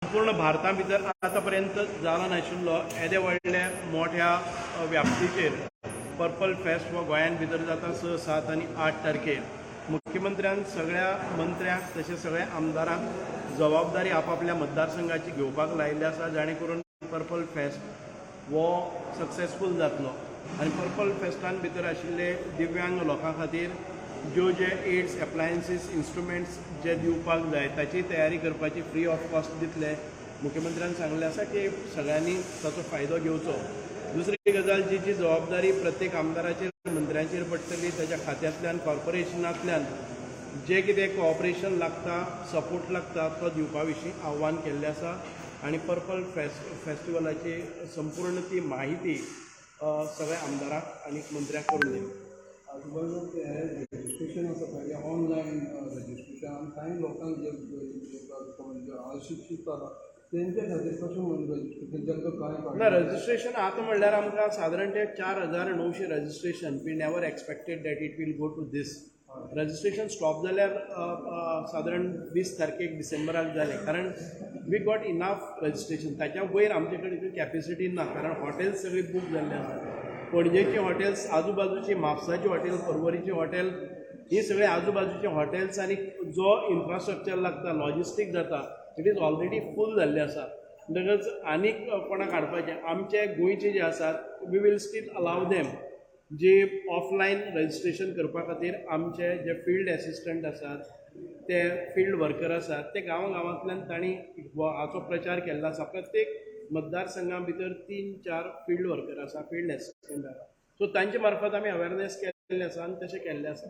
संपूर्ण भारता भितर आतां पर्यंत जाला नाशिल्लो येदे व्हडले मोठ्या व्याप्तीचेर पर्पल फेस्ट हो गोंयान भितर जाता 6, 7 आनी 8 तारखेर. मुख्यमंत्र्यान सगळ्या मंत्र्यांक तशें सगळ्या आमदारांक जबाबदारी आपापल्या मतदारसंघाची घेवपाक लायिल्ली आसा, जाणे करून पर्पल फेस्ट हो सक्सेसफूल जातलो आनी पर्पल फेस्टान भितर आशिल्ले दिव्यांग लोकां खातीर ज्यो जे एड्स, एप्लायन्सीस, इन्स्ट्रुमेंट्स जे दिवपाक जाय ताची तयारी करपाची फ्री ऑफ कॉस्ट दितले. मुख्यमंत्र्यान सांगलें आसा की सगळ्यांनी ताचो फायदो घेवचो. दुसरी गजाल, जी जी जबाबदारी प्रत्येक आमदाराचेर, मंत्र्यांचेर पडटली, ताच्या खात्यांतल्यान, कॉर्पोरेशनांतल्यान जे कितें कॉपरेशन लागता, सपोर्ट लागता, तो दिवपा विशीं आव्हान केल्लें आसा आनी पर्पल फेस्टिवलाची संपूर्ण ती म्हायती सगळ्या आमदारांक आनी मंत्र्यांक करून दिली. आजूबाजू ते रजिस्ट्रेशन आसा पळय, ऑनलायन रजिस्ट्रेशन, कांय लोकांक जे जे अशिक्षीत आसा तेंच्या खातीर कशें म्हणून रजिस्ट्रेशन, तांकां कांय ना, रजिस्ट्रेशन आतां म्हणल्यार आमकां सादारण ते 4900 registration. We never expected that it will go to this. Registration stop जाल्यार सादारण 20 तारखेक डिसेंबराक जालें, कारण we got enough registration. ताच्या वयर आमचे कडेन कॅपेसिटी ना, कारण हॉटेल्स सगळीं बूक जाल्ली आसात. पणजेची हॉटेल्स, आजू बाजूची म्हापसाची हॉटेल, पर्वरीची हॉटेल, ही सगळी आजू बाजूची हॉटेल्स आनी जो इन्फ्रास्ट्रक्चर लागता, लॉजिस्टीक जाता, it is already फूल जाल्लें आसा. म्हणटकच आनीक कोणाक हाडपाचें? आमचे गोंयचे जे आसात, we will still allow them. J offline registration करपा खातीर आमचे जे फिल्ड एसिस्टंट आसात, ते फिल्ड वर्कर आसात, ते गांवा गांवांतल्यान तांणी हाचो प्रचार केल्लो आसा. प्रत्येक मतदारसंघा भितर तीन चार फिल्ड वर्कर आसा, फिल्ड एसिस्टंट आसा, सो तांचे मार्फत आमी अवेरनेस केल्लें आसा आनी तशें केल्लें आसा.